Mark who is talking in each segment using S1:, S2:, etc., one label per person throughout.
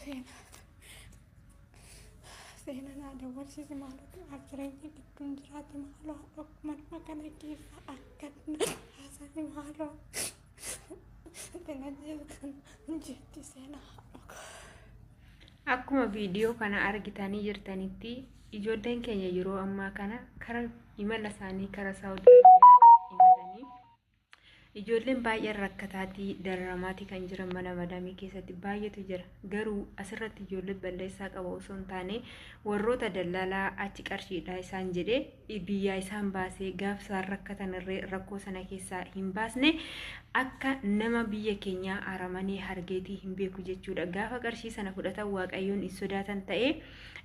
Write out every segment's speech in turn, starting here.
S1: Seenaa. Seenaa naa dawwalsiisi maaloo du'aaf jireenya gidduun jiraate maaloo haadha manuma kana keessa akka haasani maaloo. Jetti seenaa haadha.
S2: Akkuma viidiyoo kana argitanii jirtanitti ijoolleen keenya yeroo ammaa kana kara imala isaanii kara Saawud Arabiyaa imalanii ijoolleen baay'een rakkataatii dararamaatii kan jiran mana madaamii keessatti baay'eetu jira. Garuu asirratti ijoolleen balleessaa qaba osoo hin taane warroota dallaalaa achi qarshiidha isaan jedhee biyyaa isaan baasee gaaf isaan rakkatan irree rakkoo sana keessaa hin baasne akka nama biyya keenyaa aramanii hargeetii hin beeku jechuudha. Gaafa qarshii sana fudhatan Waaqayyoon hin sodaatan ta'ee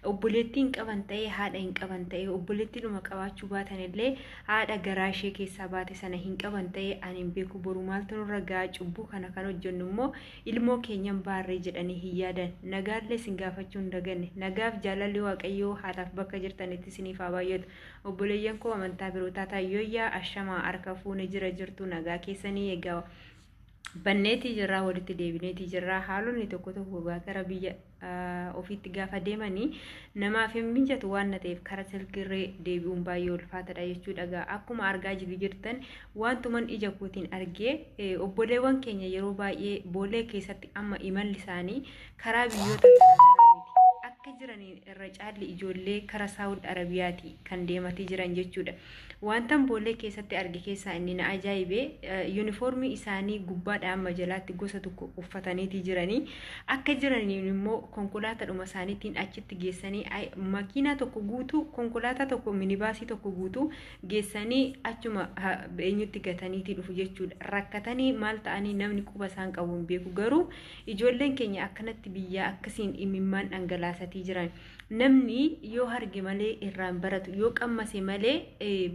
S2: obboleettii hin qaban ta'ee haadha hin qaban ta'ee obboleettiidhuma qabaachuu baatan illee haadha garaa ishee keessaa baate sana hin qaban ta'ee ani hin beeku boru maaltu nurra ga'a cubbuu kana kan hojjennu immoo ilmoo keenyan baarree jedhanii hin yaadan. Nagaallee isin gaafachuu hin daganne. Nagaaf jaalalli Waaqayyoo haadhaaf bakka jirtanitti isiniif haa baay'atu. Obboleeyyan koo amantaa biroo taataan yooyyaa ashamaa harka fuune jira jirtu nagaa keessanii egaa banneetii jirraa walitti deebineetii jirraa haalonni tokko tokko gara biyya ofiitti gaafa deemanii namaaf hin mijatu waan na ta'eef kara silkiirree deebi'uun baay'ee ulfaatadha jechuudha. Egaa akkuma argaa jirtan wantuman ija kootiin argee obboleewwan keenya yeroo baay'ee boolee keessatti amma imalli isaanii karaa biyyoota garaagaraa miti. Akka jiraniin irra caalli ijoollee kara Saawud Arabiyaati kan deematii jiran jechuudha. Wantan boolee keessatti arge keessaa inni na ajaa'ibe yuunifoormii isaanii gubbaadhaa amma jalaatti gosa tokko uffataniitii jiranii akka jiraniin immoo konkolaataadhuma isaaniitiin achitti geessanii makiinaa tokko guutuu konkolaataa tokko minibaasii tokko guutuu geessanii achuma eenyutti gataniitii dhufu jechuudha. Rakkatanii maal ta'anii namni quba isaan qabu hin beeku garuu ijoolleen keenya akkanatti biyyaa akkasiin imimmaan dhangalaasatii jiran. Namni yoo arge malee irraan baratu yoo qammase malee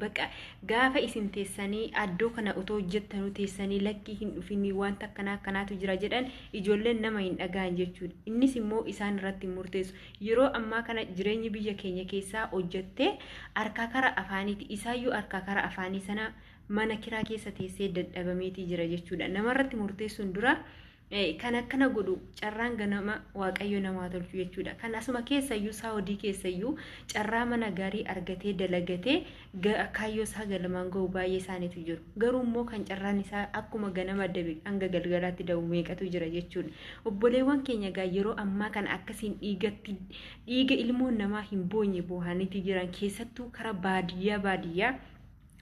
S2: baqa gaafa isin teessanii addoo kana otoo hojjettanuu teessanii lakkii hin dhufinii wanta akkanaa akkanaatu jira jedhan ijoolleen nama hin dhaga'an jechuudha. Innis immoo isaan irratti hin murteessu. Yeroo ammaa kana jireenyi biyya keenya keessaa hojjettee harkaa kara afaaniiti. Isaayyuu harkaa kara afaanii sana mana kiraa keessa teessee dadhabameetii jira jechuudha. Namarratti murteessuun dura kan akkana godhu carraan ganama Waaqayyo namaa tolchu jechuudha. Kan asuma keessayyuu Saawudii keessayyuu carraa mana gaarii argatee dalagatee kaayyoo isaa galmaan gahu baay'ee isaaniitu jiru. Garuu immoo kan carraan isaa akkuma ganama dabe hanga galgalaatti da'u meeqatu jira jechuudha. Obboleewwan keenya egaa yeroo ammaa kana akkasiin dhiigatti dhiiga ilmoon namaa hin boonye boohaniiti jiran keessattuu kara baadiyyaa baadiyyaa.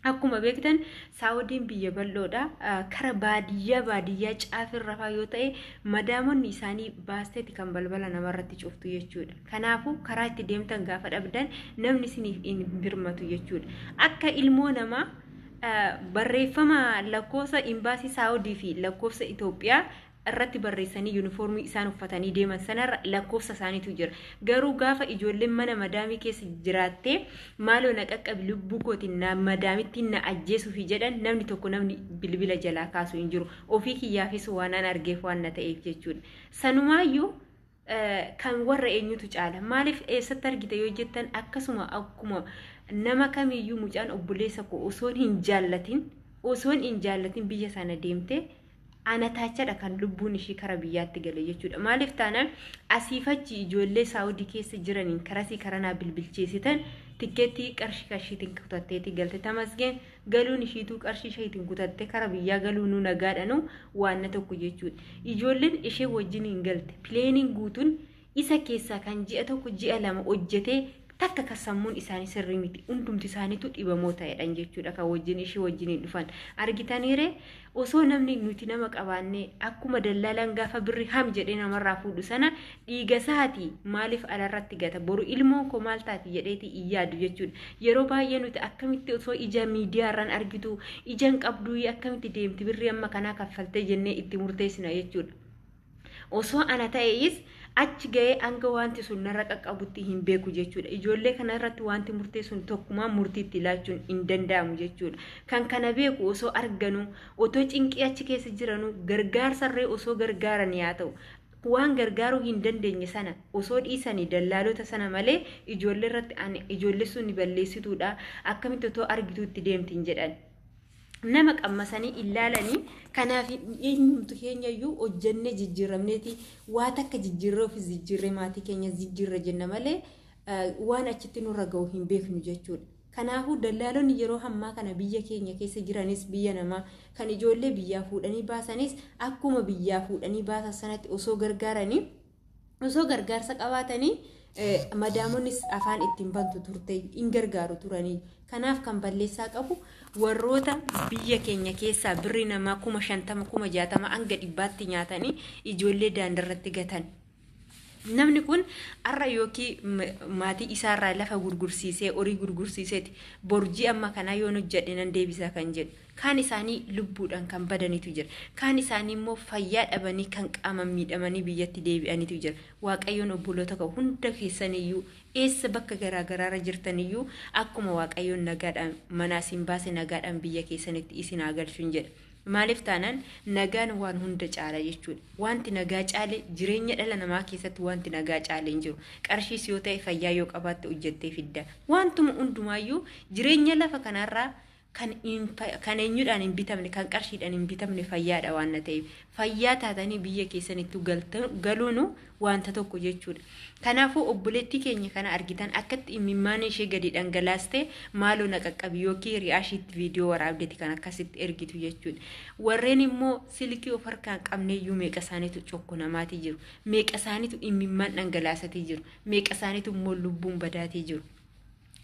S2: Akkuma beektan Saawudiin biyya bal'oodha. Kara baadiyyaa baadiyyaa caafirra fa'aa yoo ta'e madaamonni isaanii baasteeti kan balbala namarratti cuftu jechuudha. Kanaafuu karaa itti deemtan gaafa dhabdan namni isiniif hin birmatu jechuudha. Akka ilmoo namaa barreeffama lakkoofsa imbaasii Saawudii fi lakkoofsa Itoophiyaa irratti barreessanii yuunifoormii isaan uffatanii deeman sanarra lakkoofsa isaaniitu jira. Garuu gaafa ijoolleen mana madaamii keessa jiraattee maaloo na qaqqabi lubbuu kootiin na madaamittiin na ajjeesuufi jedhan namni tokko namni bilbila jalaa kaasu hin jiru. Ofii kiyyaafis waan an argeef waan na ta'eef jechuudha. Sanumaayyuu kan warra eenyutu caala? Maaliif eessatti argite yoo jettan akkasuma akkuma nama kamiyyuu mucaan obboleessa koo osoon hin jaallatin osoon hin jaallatin biyya sana deemte ana taachadha kan lubbuun ishii kara biyyaatti gale jechuudha. Maaliif taanaan asiifachi ijoollee Saawudii keessa jiraniin karasii karanaa bilbilcheessitan tikkeettii qarshii qarshiitiin kutatteetii galte. Tamasgeen galuun ishiituu qarshii isheetiin kutatte kara biyyaa galuu nu nagaadhanu waan tokko jechuudha. Ijoolleen ishee wajjin hin galte. Pileeniin guutuun isa keessaa kan ji'a tokko ji'a lama hojjetee takka kan sammuun isaanii sirrii miti. Hundumti isaaniitu dhibamoo ta'edhan jechuudha kan wajjin ishee wajjin hin dhufan. Argitaniire osoo namni nuti nama qabaannee akkuma dallaalaan gaafa birri ham jedhee namarraa fuudhu sana dhiiga isaati maaliif alarratti gata boru ilmoon koo maal taati jedheeti hin yaadu jechuudha. Yeroo baay'ee nuti akkamitti osoo ija miidiyaarraan argitu ija hin qabduu akkamitti deemti birri amma kanaa kaffaltee jennee itti murteessina jechuudha. Osoo ana ta'ees achi ga'ee hanga wanti sun narra qaqqabutti hin beeku jechuudha. Ijoollee kana irratti wanti murteessuun tokkummaa murtiitti laachuun hin danda'amu jechuudha. Kan kana beeku osoo arganuu, otoo cinqii achi keessa jiranuu gargaarsarree osoo gargaaran yaa ta'u waan gargaaruu hin dandeenye sana osoo dhiisanii dallaalota sana malee ijoollee irratti ijoollee sun balleessituudha akkamitti otoo argituutti deemti hin jedhan. Nama qammasanii ilaalanii kanaaf eenyumtu keenyayyuu hojjannee jijjiiramneeti waa takka jijjiirree ofis jijjiirree maatii keenya jijjiirra jenna malee waan achitti nurra ga'u hin beeknu jechuudha. Kanaafuu dallaalonni yeroo ammaa kana biyya keenya keessa jiranis biyya namaa kan ijoollee biyyaa fuudhanii baasanis akkuma biyyaa fuudhanii baasan sanatti osoo gargaaranii osoo gargaarsa qabaatanii madaamonnis afaan ittiin bantu turte hin gargaaru turanii. Kanaaf kan balleessaa qabu warroota biyya keenya keessaa birri namaa 50,000 60,000 hanga 100tti nyaatanii ijoollee daandirratti gatan. Namni kun har'a yookiin maatii isaarraa lafa gurgursiisee horii gurgursiiseeti borjii amma kanaa yoon hojjedhe nan deebisa kan jedhu. Kaan isaanii lubbuudhaan kan badanitu jira. Kaan isaanii immoo fayyaa dhabanii kan qaaman miidhamanii biyyatti deebi'anitu jira. Waaqayyoon obboloota koo hunda keessaniyyuu eessa bakka garaagaraarra jirtaniyyuu akkuma Waaqayyoon nagaadhaan manaa isin baase nagaadhaan biyya keessanitti isin haa galchuun jedha. Maaliif taanaan nagaan waan hunda caala jechuudha. Wanti nagaa caale jireenya dhala namaa keessatti wanti nagaa caale hin jiru. Qarshiis yoo ta'e fayyaa yoo qabaatte hojjettee fidda. Wantuma hundumaayyuu jireenya lafa kanarraa kan eenyudhaan hin bitamne kan qarshiidhaan hin bitamne fayyaadha waan ta'eef fayyaa taatanii biyya keessanitti galuun wanta tokko jechuudha. Kanaafuu obboleettii keenya kana argitan akkatti imimmaan ishee gadi dhangalaaste maaloo na qaqqabi yookiin ri'aashiitti viidiyoo waraabdeeti kan akkasitti ergitu jechuudha. Warreen immoo silkii of harkaa hin qabne iyyuu meeqa isaaniitu cokkonamaatii jiru. Meeqa isaaniitu imimmaan dhangalaasatii jiru. Meeqa isaaniitu immoo lubbuun badaatii jiru.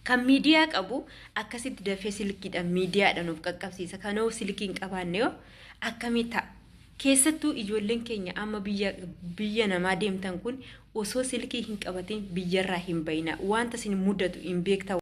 S2: Kan miidiyaa qabu akkasitti dafee silkiidhaan miidiyaadhaan of qaqqabsiisa. Kanoo silkii hin qabaanne yoo akkamii ta'a? Keessattuu ijoolleen keenya amma biyya namaa deemtan kun osoo silkii hin qabatin biyyarraa hin bayina. Wanta isin mudatu hin beektan.